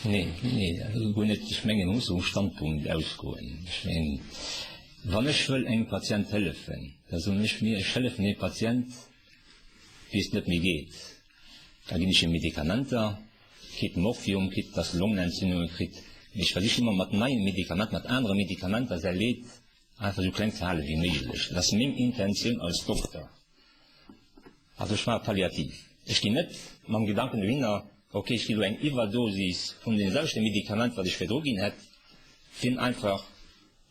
Nee, nee, guer net. Ech mengen, e muss vum Standpunkt ausgoen. Ech mengen, wann ech wëll engem Patient hëllefen, da soen ech mir, ech hëllefen deem Patient, bis et net méi geet. Da ginn ech him Medikamenter, kritt Morphium, kritt, dass e Longenentzündunge kritt. Mee ech versichen ëmmer mat neien Medikamenten, mat anere Medikamenter säi Leed einfach esou kleng ze hale wéi méiglech. Dat ass meng Intentioun als Dokter. Also ech maache palliativ. Ech ginn net mam Gedanken dohinner, ok, ech gi elo eng Iwwerdosis vun deem selwechte Medikament, wat ech virdru ginn hätt, fir en einfach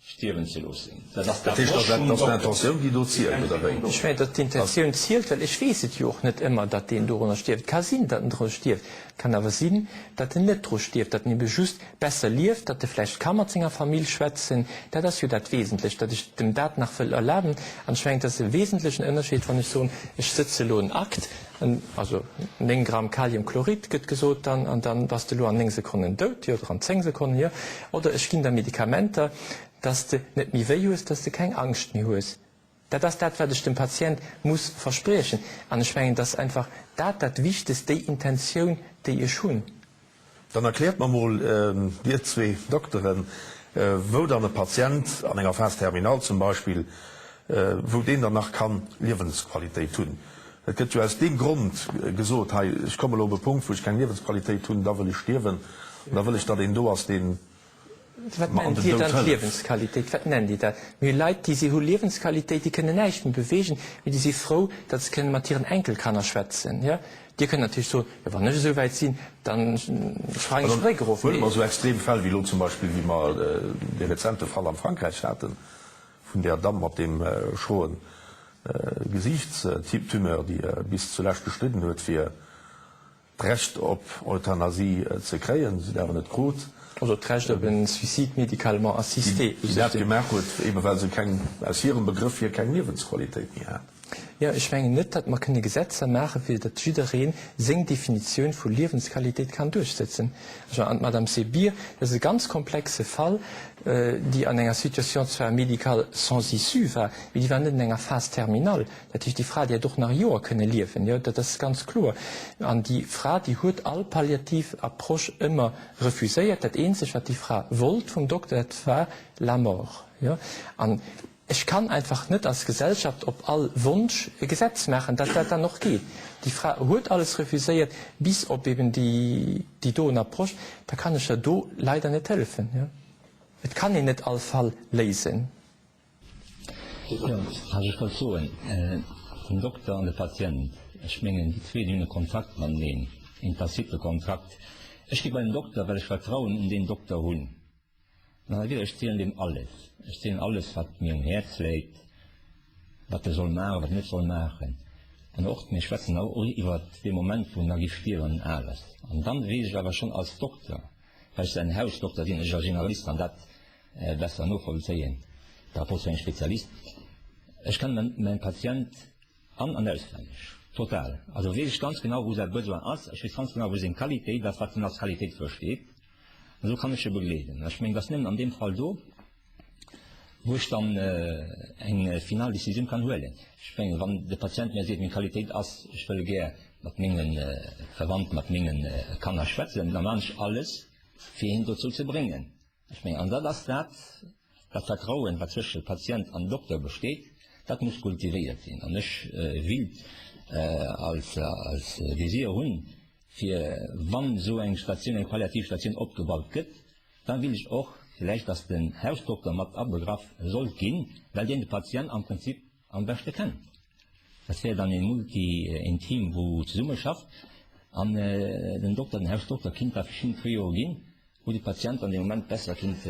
stierwen ze loossen. Dat ass Dat heescht, dat ass d'Intentioun, déi do zielt, oder wéi? Ech mengen, datt d'Intentioun zielt, well ech weess et jo och net ëmmer, datt deen dorunner stierft. Et ka sinn, datt en drun stierft. Et kann awer sinn, datt en net dru stierft, datt en ebe just besser lieft, datt e vläicht ka mat senger Famill schwätzen. Dat ass jo dat Wesentlecht, datt ech dem dat nach wëll erlaben. An ech mengen, et ass e wesentlechen Ënnerscheed, wann ech soen, ech sëtze elo en Akt, also 9 Gramm Kaliumchlorid gëtt gesot dann, an dann bass de elo an 9 Sekonnen dout, jo, oder an 10 Sekonnen, jo, oder ech ginn der Medikamenter, datt s de net méi wéi hues, datt s de keng Angscht méi hues. Dat ass dat, wat ech dem Patient muss verspriechen. An ech mengen, et ass einfach dat dat Wichtegst, déi Intentioun, déi ech hunn. Dann erkläert mer mol, Dir zwee Dokteren, wou dann e Patient an enger Phase terminale zum Beispill, wou deen dann nach kann Liewensqualitéit hunn. Et gëtt jo aus deem Grond gesot, hei, ech komme elo op e Punkt, wou ech keng Liewensqualitéit hunn, da wëll ech stierwen, an da wëll ech, datt een do ass, deen Wat mer an nennt den Dir Doud dann hëlleft. d'Liewensqualitéit? Wat nennt Dir dat? Mir hu Leit, déi si hu Liewensqualitéit, déi kënnen näischt méi beweegen, mee déi si frou, datt se kënnen mat hiren Enkelkanner schwätzen. Jo, Dir kënnt natierlech soen, jo wann ech esou wäit sinn, da sprange ech d'Bréck erof. Huele mer esou extrem Fäll wéi elo zum Beispill, wéi mer dee rezente Fall am Frankräich haten, vun där Damm mat deem schroe Gesiichtstumeur, déi bis zulescht bestridden huet, fir d'Recht op Euthanasie ze kréien, si et awer net krut. Also d'Recht op e Suicide médicalement assisté. Déi dat gemaach huet, ebe well se keng, aus hirem Begrëff hier, keng Liewensqualitéit méi hat. Jo, ech mengen net, datt mer kënne Gesetzer maachen, fir datt jidderee seng Definitioun vu Liewensqualitéit kann duerchsetzen. Also an d'Madame Sebir, dat ass e ganz komplexe Fall, déi an enger Situation zwar médicale sans issue war, mee déi war net an enger Phase terminale. Dat heescht, déi Fra, déi hätt och nach Joer kënne liewen, jo, dat ass ganz kloer. An déi Fra, déi huet all palliativ Approche ëmmer refuséiert. Dat eenzegt, wat déi Fra wollt vum Dokter, dat war la mort, jo. An ech kann einfach net als Gesellschaft op all Wonsch e Gesetz maachen, datt dat dann och geet. Déi Fra huet alles refuséiert, bis op eben déi, déi doen Approche. Da kann ech der do leider net hëllefen, jo. Et kann een net all Fall léisen. Jo, also ech wollt soen, den Dokter an de Patient, ech mengen déi zwee déi hunn e Kontrakt mateneen, een tacite Kontrakt. Ech gi bei den Dokter, well ech Vertrauen un deen Dokter hunn. An da ech zielen deem alles, ech zielen alles wat mir um Häerz läit, wat e soll maachen, wat en net soll maachen. An och, mir schwätzen och iwwert dee Moment wou en da géif stierwen an alles. An dann weess ech awer schonn als Dokter, well ech säin Hausdokter sinn, ech als Generalist kann dat besser novollzéien par rapport zu engem Spezialist. Ech kennen mäin Patient an an auswenneg, total. Also weess ech ganz genau wou säi Besoin ass, ech weess ganz genau wou seng Qualitéit ass, wat en als Qualitéit versteet an esou kann ech e begleeden. Ech mengen, et ass nëmmen an deem Fall do, wou ech dann eng final Décisioun kann huelen. Ech mengen, wann de Patient mir seet, meng Qualitéit ass, ech wëll gär mat menge Verwandten, mat menge Kanner schwätzen, da maan ech alles fir hien dozou ze bréngen. Ech mengen, an dat ass dat, dat Vertrauen, wat zwësche Patient an Dokter besteet, dat muss kultivéiert sinn. An ech willt als Désir hunn, fir wann esou eng Statioun, eng palliativ Statioun opgebaut gëtt, da will ech och vläicht, dass den Hausdokter mat abegraff sollt ginn, well deen de Patient am Prinzip am beschte kennt. Dat wär dann ee Multi, een Team, wou zesummeschafft an den Dokter, den Hausdokter kinnt da verschidden Trioe ginn, wou de Patient an deem Moment besser kinnt.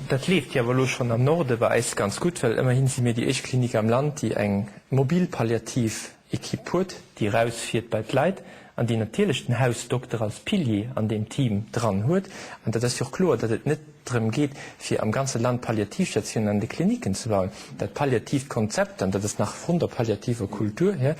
Dat leeft jo awer elo schonn am Norde bei eis ganz gutt, well ëmmerhin si mir déi éischt Klinik am Land, déi eng mobil palliativ Equipe huet, déi erausfiert bei d'Leit an déi natierlech den Hausdokter als Pilier an deem Team dran huet. An dat ass jo och kloer, datt et net drëm geet, fir am ganze Land Palliativstatiounen an de Kliniken ze bauen. Dat palliatiivt Konzept, an dat ass nach vrun der palliativer Kultur hier,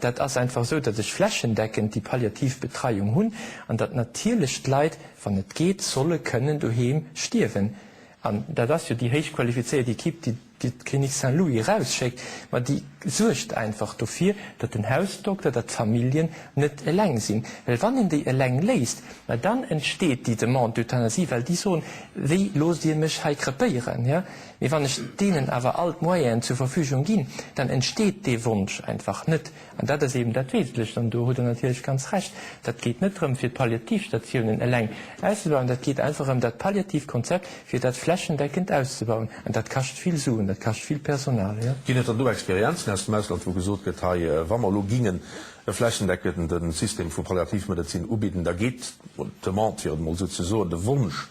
dat ass einfach esou, datt ech flächendeckend déi palliativ Betreiung hunn an datt natierlech d'Leit, wann et geet, solle kënnen doheem stierwen. An dat ass jo déi héich qualifizéiert Equipe, déi. déi d'Clinique Saint-Louis erausschéckt, ma déi suergt einfach dofir, datt den Hausdokter, datt d'Familljen net eleng sinn. Well wann een déi eleng léisst, ma dann entsteet déi Demande d'euthanasie, well déi soen, wéi loosst Dir mech hei krepéieren? Jo, mee wann ech deenen awer all d'Moyenen zur Verfügung ginn, dann entsteet dee Wonsch einfach net. An dat ass eben dat Wesentlecht, an do hutt Der natierlech ganz Recht, dat geet net drëm, fir d'Palliativstatiounen eleng auszebauen, dat geet einfach ëm dat palliatiivt Konzept, fir dat flächendeckend auszebauen. An dat kascht vill Suen, dat kascht vill Personal, jo. Ginn et dann do Experienzen aus dem Ausland, wou gesot gëtt, hei, wa mer elo gingen e flächendeckende System vu Palliativmedezin ubidden, da geet d'Demande, fir et emol esou ze soen, de Wonsch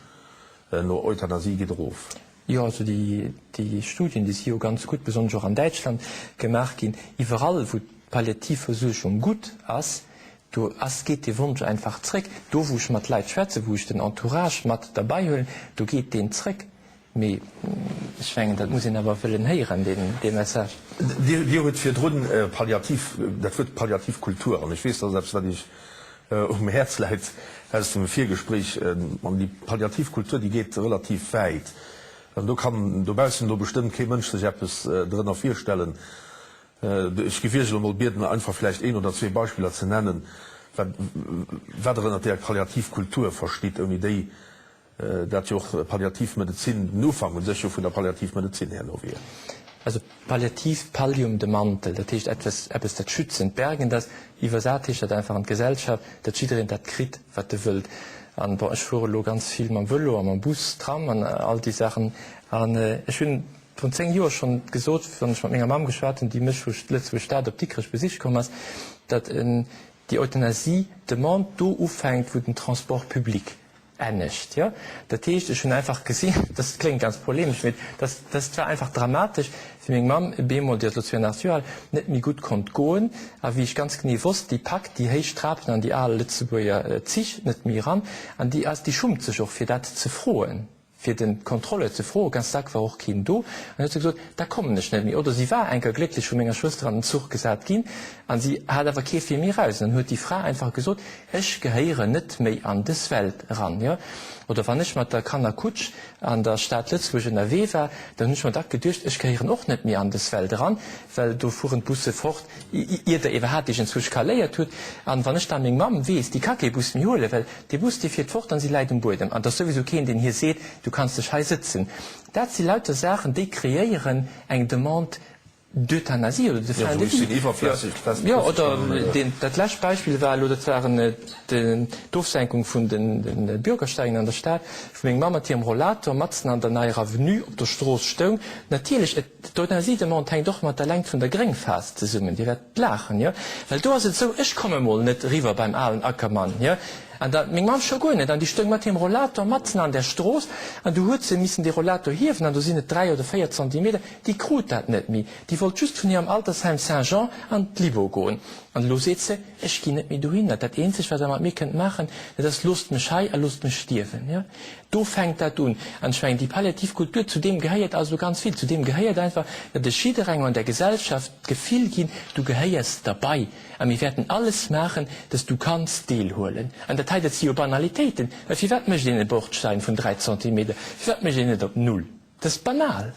no Euthanasie geet erof? Jo, also déi Studien, déi si jo ganz gutt, besonnesch och an Däitschland gemaach ginn. Iwwerall, wou d'Palliativversuergung gutt ass, do ass, geet dee Wonsch einfach zréck. Do, wou ech mat Leit schwätzen, wou ech den Entourage mat derbeihuelen, do geet deen zréck. Mee ech mengen, dat muss een awer wëllen héieren, dee Message. Dir hutt virdrun Palliativ, dat Wuert Palliativkultur, an ech weess, dat ass eppes, wat Iech um Häerz läit, aus dem Virgespréich, an déi Palliativkultur, déi geet relativ wäit. An do kann dobaussen elo bestëmmt kee Mënsch sech eppes drënner virstellen. Ech géif Iech elo mol bieden, einfach vläicht een oder zwee Beispiller ze nennen, wat wat Der ënnert där Palliativkultur verstitt, ouni déi Dat jo och Palliativmedezin, den Ufank un sech jo vun der Palliativmedezin herno wier. Also Palliativ, Pallium, de Mantel, dat heescht etwas, eppes dat schützend, bergend ass. Iwwersat heescht dat einfach an d'Gesellschaft, datt jiddereen dat kritt, wat e wëllt. An bon, ech fuere elo ganz vill mam Vëlo a mam Bus, Tram an all déi Saachen. An ech hunn vrun 10 Joer schonn gesot, wann ech mat menger Mamm geschwat hunn, déi mech vu Lëtzebuerg-Stad op Dikrech besiche komm ass, datt déi Euthanasie-Demande do ufänkt, wou den Transport public ennegt, jo. Dat heescht, ech hunn einfach gesinn, dat kléngt ganz polemesch, mee dat, dat war einfach dramatesch, wéi meng Mamm bemol, déi ass elo 82 Joer al, net méi gutt konnt goen a wéi ech ganz genee wosst, déi packt déi héich Trapen an déi al Lëtzebuerger Zich net méi eran an déi ass, déi schummt sech och fir dat ze froen. fir den Contrôleur ze froen, ganz dack war och keen do, an huet se gesot, da kommen ech net méi. Oder si war eng Kéier glécklech vu menger Schwëster an den Zuch gesat ginn, an si hat awer kee fir méi eraus. An dann huet déi Fra einfach gesot, ech gehéieren net méi an dës Welt eran. Jo. Oder wann ech mat der Kannerkutsch an der Stad Lëtzebuerg ënnerwee war, dann hunn ech mer dack geduecht, ech gehéieren och net méi an dës Welt eran, well do fueren d'Busse fort, ier der iwwerhaapt iergendzwousch kaléiert hutt. An wann ech da meng Mamm weess, déi ka kee Bus méi huelen, well dee Bus, dee fiert fort an si läit um Buedem. An et ass souwisou keen, deen hir seet, du kanns dech hei sëtzen. Dat si lauter Saachen, déi kreéieren eng Demande d'euthanasie oder de fin de vie. Jo, oder deen, dat lescht Beispill war elo, dat waren d'Ofsenkung vun de Bürgersteigen an der Stad, wou meng Mamm mat hirem Rollator matzen an der Neier Avenue op der Strooss stoung. Natierlech, et. D'Euthanasie-Demande hänkt och mat der Längt vun der Gréngphas zesummen. Dir wäert laachen, jo? Well do ass et esou, ech komme mol net eriwwer beim alen Ackermann, jo? An da meng Mamm scho guer net. An déi stoung mat hirem Rollator matzen an der Strooss an du huet se missen dee Rollator hiewen an do sinn et 3 oder 4 Zentimeter. Déi krut dat net méi. Déi wollt just vun hirem Altersheim Saint-Jean an d'Libo goen. An elo seet se, Ech ginn net méi dohinner. Dat eenzegt, wat Der mat mir kënnt maachen, dat ass, Loosst mech hei a loosst mech stierwen, jo? Do fänkt dat un. An ech mengen, déi palliativ Kultur, zu deem gehéiert also ganz vill. Zu deem gehéiert einfach, datt ech jidderengem an der Gesellschaft d'Gefill ginn, du gehéiers derbei a mir wäerten alles maachen, datt s du kanns deelhuelen. An dat hei, dat si jo Banalitéiten. Well firwat mécht een e Bordstein vun 3 Zentimeter? Firwat mécht een net op null? Dat ass banal.